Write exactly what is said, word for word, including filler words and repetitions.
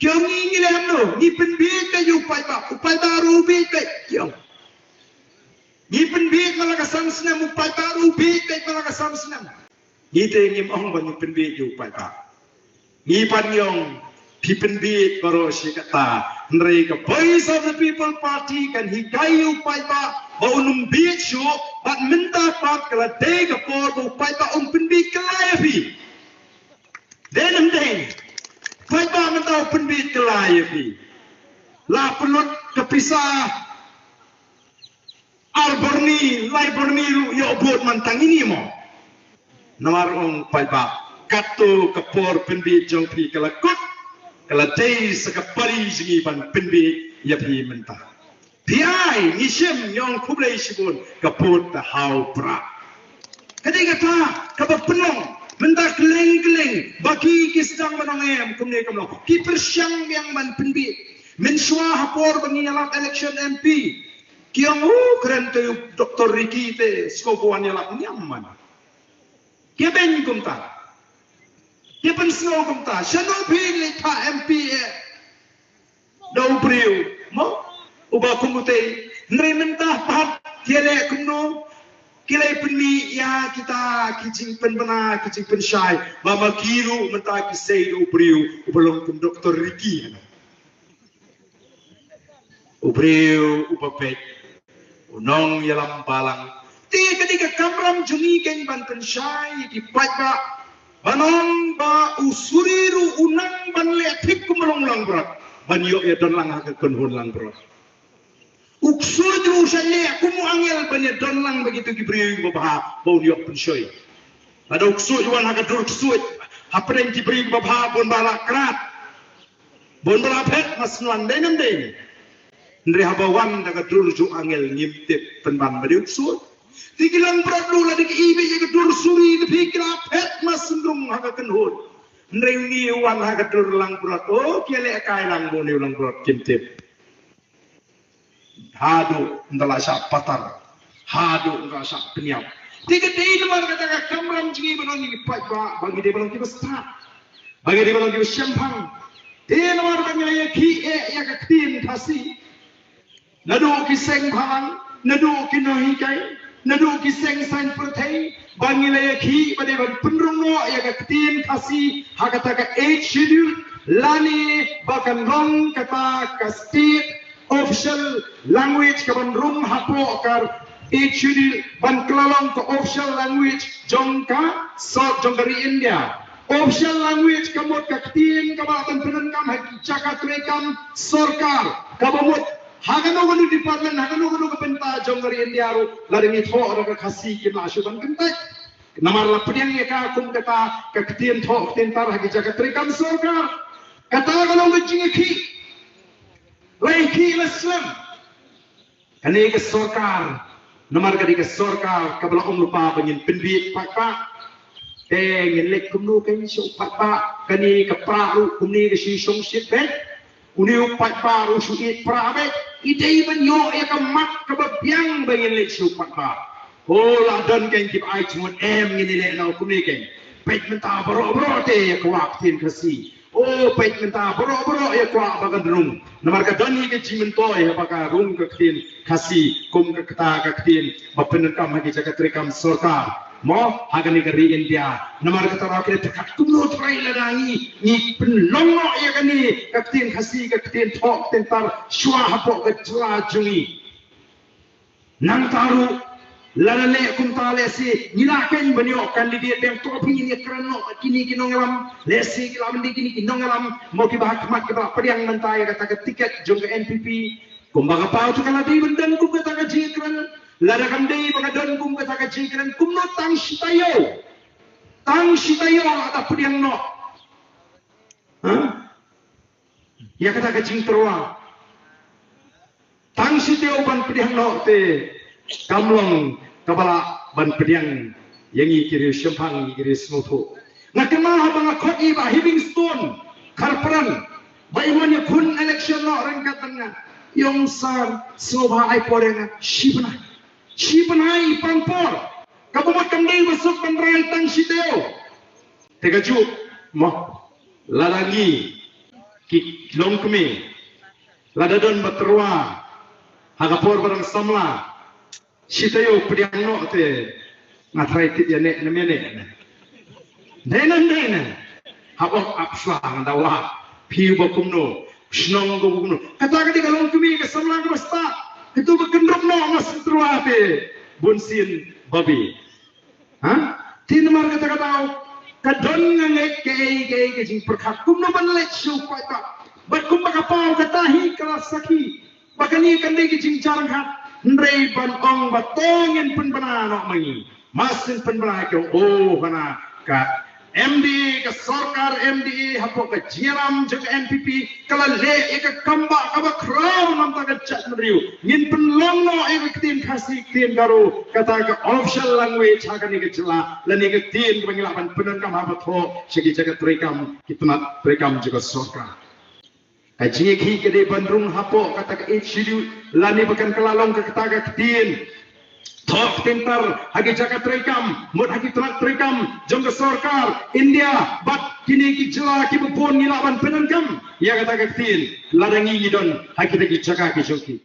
Ki ong ngi ngi leh kumno, ngi pynbieit beit ïa u paidbah, u paidbah ruh u bieit beit, ki ong. Ngi pynbieit man la ka san snem, u paidbah ruh u bieit beit man la ka san snem. Ngi te ngim ong ba ngi pynbieit ïa u paidbah. Ngi pat ngi ong phi pynbieit baroh shi katta. Hynrei ka Voice of the People Party kan hikai ïa u paidbah ba un ym bieit shuh, bad mynta pat ka la dei ka por ba u paidbah un pynbieit kylla ïa phi. Dei ne ym dei? Paidbah mynta u pynbieit kylla ïa phi. La pynlut ka pisa ar byrni, lai byrni ruh ïoh vote man tang ine mo. Namar ong paidbah, katto ka por pynbieit jong phi ka la kut, ka la dei sa ka pari jong ngi ban pynbieit ïa phi mynta. Phi ai, ngi shim, ngi ong khublei shibun, ka vote da haw prah. Ka dei kata kaba pynlong mynta kylleng kylleng ba ki ki sdang ban ong em kumne kumno. Ki pyrshang biang ban pynbieit. Mynshuwa ha por ba ngi ïalap election M P, ki ong u kren te u Doctor Ricky te sngewbha wan ïalap niam man. Ki beiñ kumta. Ki pynsngew kumta. Shano phi leit phah M P eh da u briew mo, uba kum utei. Hynrei mynta pat ki leh kumno? Ki leh pynmih ïa kita ki jingpynbna, ki jingpynshai, ba ma ki ruh mynta ki sei da u briew uba long kum Doctor Ricky. U briew uba beit, u nongïalam balang. Te ka dei ka kamram jong ngi keiñ ban pynshai ïa ki paidbah, ban ong ba u suri ruh u nang ban leh thik kum u long langbrot, ban ïoh ïa don lang ha ka kynhun langbrot. U ksuid ruh u shah leh kum u angel ban ïa don lang bad kito ki briew babha ba un ïoh pynshoi. Lada u ksuid u wan ha ka dur ksuid, hapdeng ki briew babha bun ba la krat, bun ba la phet, ma sngewlang dei ne ym dei. Hynrei haba wan da ka dur jong u angel ngim tip pynban ba dei u ksuid. Te ki langbrot ruh lada ki i beit ïa ka dur suri, te phi, ki la phet ma sngewrung ha ka kynhun. Hynrei une u wan ha ka dur langbrot, oh, ki leh kai lang ba une u langbrot, kim tip. Haduh ynda la shah patar, haduh ynda la shah pynïap. Te ka dei namar kata ka kamram jong ngi ba ngi ki paidbah ba ngi dei ban long kiba stad, ba ngi dei ban long kiba shemphang. Te namar ba ngi la ïakhih eh ïa ka ktien Khasi, naduh ki seng bhalang, naduh ki nonghikai, naduh ki seng saiñ pyrthei, ba ngi la ïakhih ba dei ban pynrung noh ïa ka ktien Khasi ha kata ka Eighth Schedule, lane ba kan long kata ka state official language kaban rung hapoh ka Eighth Schedule, ban kylla long ka official language jong ka sor, jong ka ri India. Official language ka mut ka ktien kaba la pyndonkam ha ki jaka treikam sorkar, kaba mut ha kano kano department, ha kano kano ka bynta jong ka ri India ruh, lada ngi thoh da ka Khasi kim lah shuh ban kyntait. Namar la pdiang ïa ka kum kata ka ktien thoh ktien tar ha ki jaka treikam sorkar. Kata ka long ka jingïakhih. La ïakhih la slem. Kane ka sorkar, namar ka dei ka sorkar kaba la ong lypa ba ngin pynbieit paidbah. Te ngin leit kumno keiñ sha u paidbah? Kane ka pra ruh kumne ka shu shong shit beit. Une u paidbah ruh shu ïeit pra beit. I dei ban ïoh ïa ka mat kaba biang ba ngin leit sha u paidbah. Oh, la don keiñ kiba ai jingmut, em, ngin ïaleh noh kumne keiñ. Peit mynta baroh baroh te ïa kwah ktien Khasi. Oh, peit mynta baroh baroh ïa kwah ba kan rung. Namar ka don hi ka jingmyntoi haba ka rung ka ktien Khasi kum ka kata ka ktien ba pyndonkam ha ki jaka treikam sorkar, mo, ha kane ka ri India. Namar kata ruh ka dei pyrkhat kumno trai lada ngi, ngi pynlong noh ïa kane ka ktien Khasi, ka ktien thoh ktien tar shuwa hapoh ka jylla jong ngi. Nangta ruh, lada leh kumta lehse ngi lah keiñ ban ïoh candidate biang, to phi, ngin ïakren noh bad kine ki nongïalam, lehse ki lah ban dei kine ki nongïalam mo kiba ha khmat kiba lah pdiang mynta ïa kata ka tiket jong ka N P P. Kumba ka paw te ka la dei ban don kum kata ka jingïakren. Lada kam dei ba ka don kum kata ka jingïakren, kumno tang shi taïew, tang shi taïew la da pdiang noh, ha? Ïa kata ka jingtyrwa. Tang shi taïew ban pdiang noh te kam long kaba lah ban pdiang ïa ngi ki riew shemphang, ngi ki riew sngewthuh. Nga kynmaw haba nga khot ïa i Bah Heavingstone Kharpran ba i wan ïakhun election noh ryngkat bad nga. I ong, sir, sngewbha ai por ïa nga shi bnai. Shi bnai i pan por. Kaba mut kam dei ba suk ban rai tang shi taïew. Te kajuh mo, lada ngi ki longkmie, lada don ba tyrwa ha ka por ba dang samla, shi taïew pdiang noh te nga trai tip ïa ne ne mene ne. Dei nan dei nan. Hap ong ap sla nga dawa. Phi ba kumno, shnong ba kumno. Kata ka dei ka longkmie ka samla kaba stad. Kito ba kyndrup noh mas tyrwa te bun sien babi. Ha? Te namar kata ka daw ka don nga ngeit kaei kaei ka jingpyrkhat kumno ban leit shuh paidbah. Bad kumba ka paw kata hi ka la sakhi ba kane kan dei ka jingjar ngat, hynrei ban ong ba to ngin pynbna noh ma ngi. Mas ngin pynbna ki ong, oh, hana ka M D A, ka sorkar M D A hapoh ka jingïalam jong ka N P P ka la leh ïa ka kambah kaba khraw namar ka jaitbynriew. Ngin pynlong noh ïa ka ktien Khasi, ktien Garo kata ka official language ha kane ka jylla, lane ka ktien kaba ngi lah ban pyndonkam haba thoh sha ki jaka treikam, ki tnat treikam jong ka sorkar. Ka jingïakhih ka dei ban rung hapoh kata ka Eighth Schedule lane ba kan kylla long ka kata ka ktien thoh ktien tar ha ki jaka treikam, mut ha ki tnat treikam jong ka sorkar India. Bad kine ki jylla kiba bun ngi lah ban pyndonkam ïa kata ka ktien lada ngi ngi don ha kita ki jaka ki jong ki.